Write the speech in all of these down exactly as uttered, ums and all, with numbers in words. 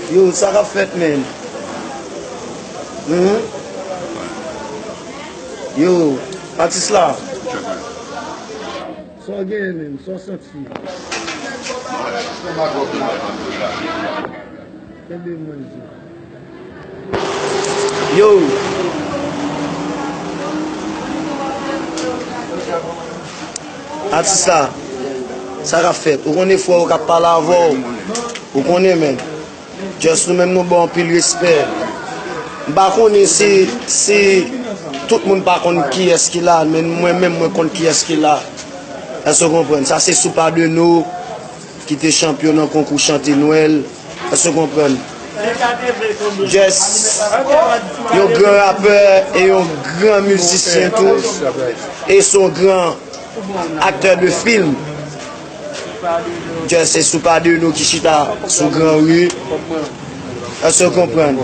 Yo, sa k ap fèt, menm? Hmm? Yo, atis la. Sa w genyen, menm? Sa w santi? Kenbe mwen, zi. Yo. Atis la, sa k ap fèt? Ou konnen frè w k ap pale avè w. Ou konnen, men. Just nou menm nou ba w anpil respè. M pa konnen si, si tout moun pa konn kiyès ki la, men mwen menm mwen konn kiyès ki la. Èske w konprann? Sa se Soupadeno ki te chanpyon nan konkou chante Nwèl. Èske w konprann? Just yon gran rapè e yon gran mizisyen tou. E se yon gran aktè de fim. Just se Soupadeno ki chita sou Gran Ri. Èske w konprann?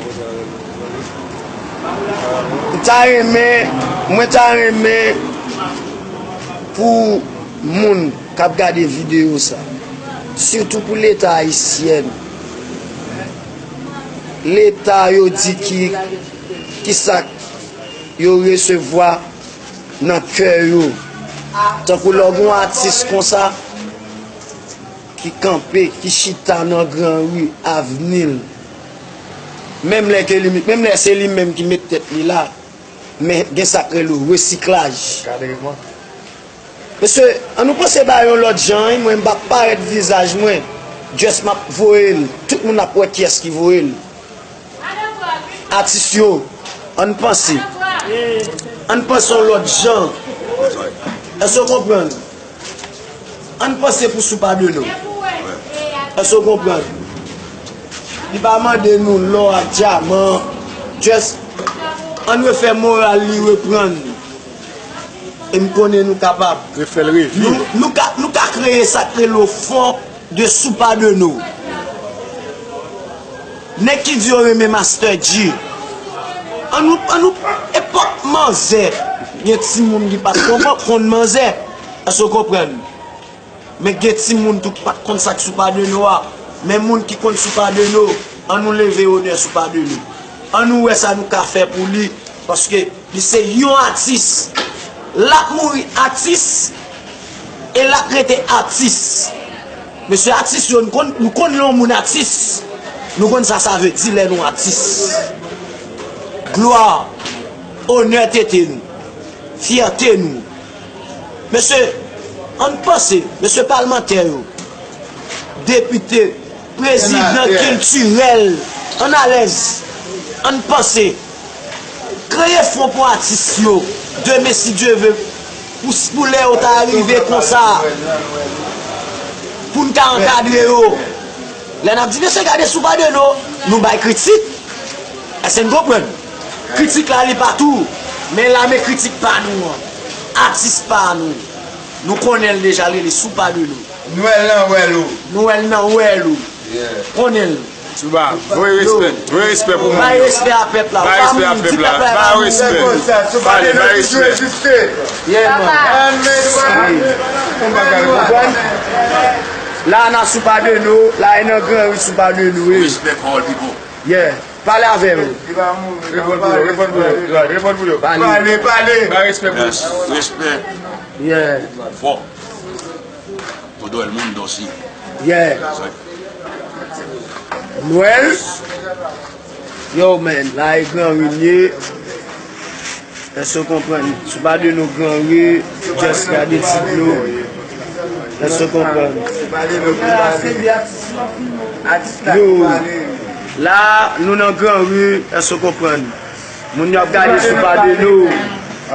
M ta renmen, mwen ta renmen pou moun k ap gade videyo sa, sitou pou Leta ayisyèn. Leta yo di ki, ki sa yo resevwa nan kè yo. Tankou lè w gen yon atis konsa ki kanpe, ki chita nan Gran Ri, avni l, menm lè ke li, menm lè se li menm ki met tèt li la, men gen sa k rele resiklaj. Mesye, an nou panse bagay yon lòt jan, wi, mwen m p ap parèt vizaj mwen. Just m ap voye l. Tout moun ap wè kiyès ki voye l. Atis yo, ann panse. Ann panse yon lòt jan. Èske w konprann? Ann panse pou Soupadeno. Èske w konprann? Li pa mande nou lò ak dyaman. Just ann refè moral li reprann. E m konnen nou kapab. Refè l reviv. Nou, nou ka, nou ka kreye sa k rele fon de Soupadeno. Nèg ki di yo renmen Master Dji. An nou, an nou, epòk manzè, gen timoun ki pa t konprann, konn manzè. Èske w konprann? Men gen timoun tou ki pa t konn sa k Soupadeno a. Men moun ki konn Soupadeno, an nou leve onè Soupadeno. An nou wè sa nou ka fè pou li. Paske li se yon atis. L ap mouri atis e l ap rete atis. Mesye, atis yo, nou konn, nou konn lè yon moun atis. Nou konn sa sa vle di lè nou atis. Glwa, onè tete nou, fyète nou. Mesye, ann panse, mesye palmantè yo, depite, prezidan kiltirèl, ann alèz, ann panse. Kreye fon pou atis yo, demen si Dye ve, pou, pou lè yo ta rive konsa, pou n ka ankadre yo. Lè n ap di, mesye, gade Soupadeno, nou bay kritik. Èske n konprann? Kritik la, li pa tou. Men la, men kritik pa nou an. Atis pa nou. Nou konnen l deja, l rele Soupadeno. Nwèl nan wèl ou. Nwèl nan wèl ou. Yeah. Konnen l. Souba, voye respè. Voye respè pou moun yo. Bay respè a pèp la. Bay respè a pèp la. Bay respè. Pale, bay respè. Yeah, man. Konprann? La nan Soupadeno, la e nan Gran Ri Soupadeno, wi. Respè pa all people. Yeah. Pale avè yo. Reponn pou yo, reponn pou yo, reponn pou yo. Pale. Pale, pale. Ba respè pou yo. Respè. Yeah. Fò. Todo el mundo, sí. Yeah. Nwèl. Yo, man, la e Gran Ri m ye. Èske w konprann? Soupadeno Gran Ri, just gade ti dlo. Èske w konprann? Yo, la, nou nan Gran Ri, èske w konprann? Moun yo ap gade Soupadeno.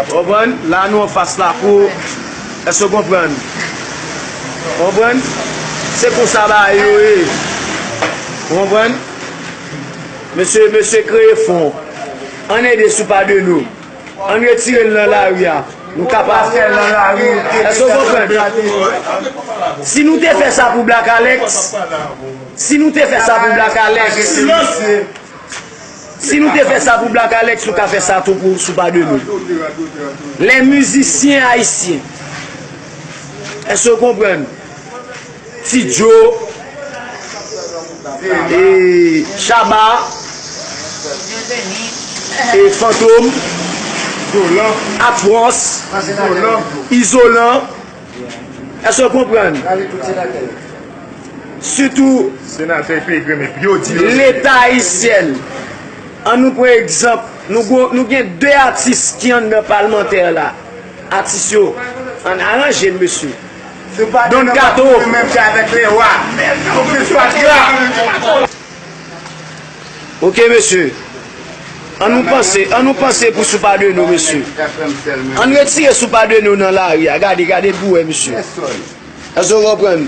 Konprann? La, nou anfas lakou. Èske w konprann? Konprann? Se konsa bagay yo ye. Konprann? Mesye, mesye kreye fon. Ann ede Soupadeno. Ann retire l nan lari a. Nou kapab fè l nan lari. Èske w konprann? Si nou te fè sa pou Black Alex, si nou te fè sa pou Black Alex, si nou te fè sa pou Black Alex, nou ka fè sa tou pou Soupadeno. Les musiciens haïtiens. Èske w konprann? Ti Djo, E Shabba, e Fantom, Atwòs, Izolan. Èske w konprann? Sitou Leta ayisyen. An nou pran egzanp, nou gwo-, nou gen de atis ki anndan palmantè la. Atis yo, ann aranje n, mesye. Don Kato. Ok, mesye. An nou panse, an nou panse pou Soupadeno, mesye. An retire Soupadeno nan lari a. Gade, gade pou wè, mesye. Èske w konprann?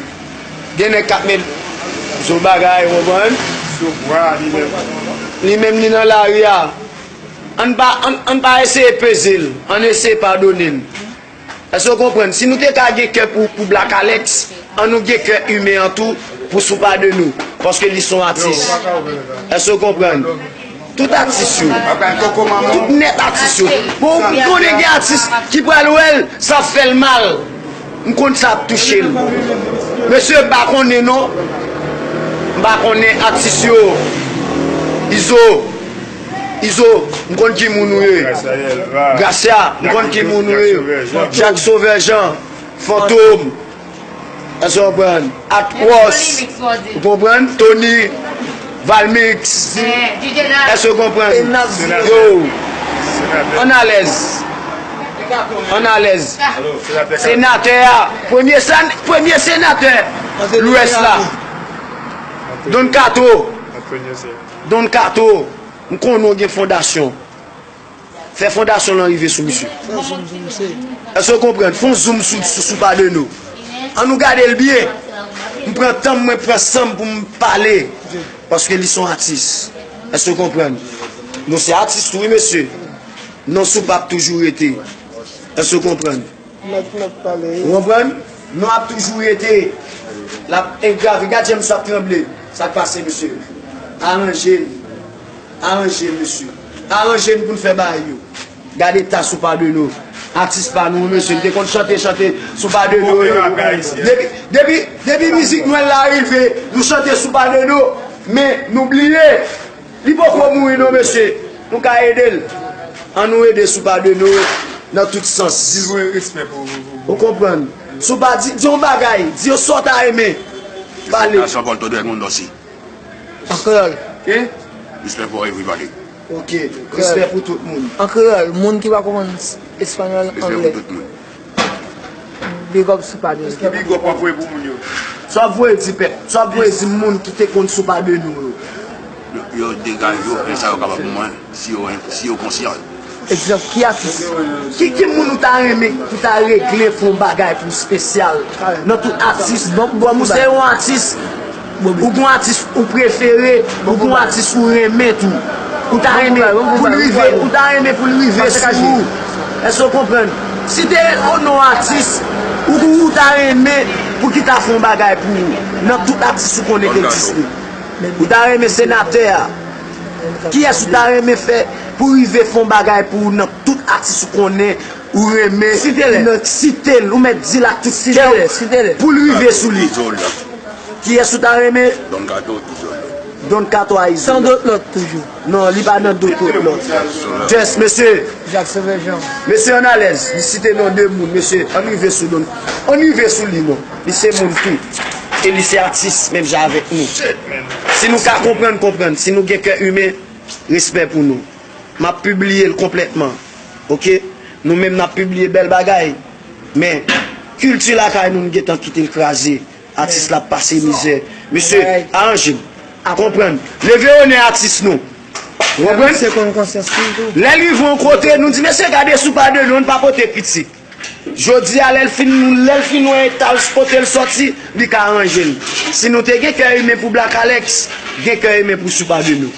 Gen nèg k ap met sou bagay, w konprann? Li menm li nan lari a. Ann pa, ann, ann pa eseye peze l. Ann eseye padone l. Èske w konprann? Si nou te ka gen kè pou, pou Black Alex, an nou gen kè imen an tou pou Soupadeno. Paske li se yon atis. Èske w konprann? Tout atis yo. Tout nèt atis yo. Bon, ou konnen gen atis ki pral wè l, sa fè l mal. M konn sa ap touche l. Mesye, m pa konnen non. M pa konnen atis yo. Izo. Izo, m konn ki moun ou ye. Gracia, m konn ki moun ou ye. Jack Sauveur Jean. Fantom. Èske w konprann? Atwòs. Ou konprann? Tony. Valmix. Èske w konprann? Yo. Ann alèz. Ann alèz. Senatè a. Premye sen-, premye senatè Lwès la. Don Kato. Don Kato. M konnen w gen fondasyon. Fè fondasyon lan rive sou misye. Èske w konprann? Fè yon zoom sou, sou, Soupadeno. An nou gade l byen. M pran tan m, mwen pran san m pou m pale. Paske li se yon atis. Èske w konprann? Nou se atis tou, wi, mesye. Non sou p ap toujou rete. Èske w konprann? Nèg, nèg pale. Ou konprann? Non ap toujou rete. L ap engrave. Gad jan misye ap tranble. Sa k pase, mesye? Aranje n. Aranje n, mesye. Aranje n pou n fè bagay yo. Gad eta Soupadeno. Atis pa nou, mesye. N te konn chante, chante Soupadeno. Depi, depi, depi mizik Nwèl la rive, nou chante Soupadeno. Men, nou bliye. Li poko mouri non, mesye. Nou ka ede l. An nou ede Soupadeno nan tout sans. Ou konprann? Si w pa di, di yon bagay, di yo sa w ta renmen. Pale. An kreyòl. Respect for everybody. Ok. Respè pou tout moun. An kreyòl, moun ki pa konprann espanyòl, anglè. Big up Soupadeno. Ki big up w ap voye pou moun yo? Sa w ap voye di pèp? Sa w ap voye di moun ki te konn Soupadeno yo? Yo, yo degaje yo, fè sa yo kapab pou mwen, si yo, si yo konsyan. Egzanp, ki atis? Ki, ki moun ou ta renmen pou ta regle fè yon bagay pou espesyal? Nan tout atis, bon, bon, ou se yon atis. Ou gon atis ou prefere, ou gon atis ou renmen tou. Ou ta renmen pou l rive, ou ta renmen pou l rive sou ou. Èske w konprann? Site yon non atis ou, ou ta renmen pou ki ta fè yon bagay pou ou. Nan tout atis ou konnen ki egziste. Ou ta renmen senatè a. Kiyès ou ta renmen fè pou rive fè yon bagay pou ou nan tout atis ou konnen ou renmen? Site l. Site l. Ou mèt di l ak tout kè w pou l rive sou li. Kiyès ou ta renmen? Don Kato, Izo. Don Kato a Izo. San dot lòt toujou. Non, li pa nan dot lòt. Just, mesye. Jackson Valjean. Mesye, ann alèz. Li site non de moun, mesye. Ann rive sou Don. Ann rive sou li, non. Li se moun tou. E li se atis, menm jan avèk nou. Si nou ka konprann, konprann. Si nou gen kè imen, respè pou nou. M ap pibliye l konplètman. Ok? Nou menm, n ap pibliye bèl bagay. Men, kilti lakay nou, nou gentan kite l kraze. Atis la ap pase mizè. Mesye, aranje n. Konprann. Leve onè atis nou. Ou konprann? Lè l rive yon kote, nou di, mesye, gade Soupadeno, nou pa pote kritik. Jodi a, lè l fin, lè l fin wè eta l kote l sòti, li ka aranje l. Si nou te gen kè imen pou Black Alex, gen kè imen pou Soupadeno.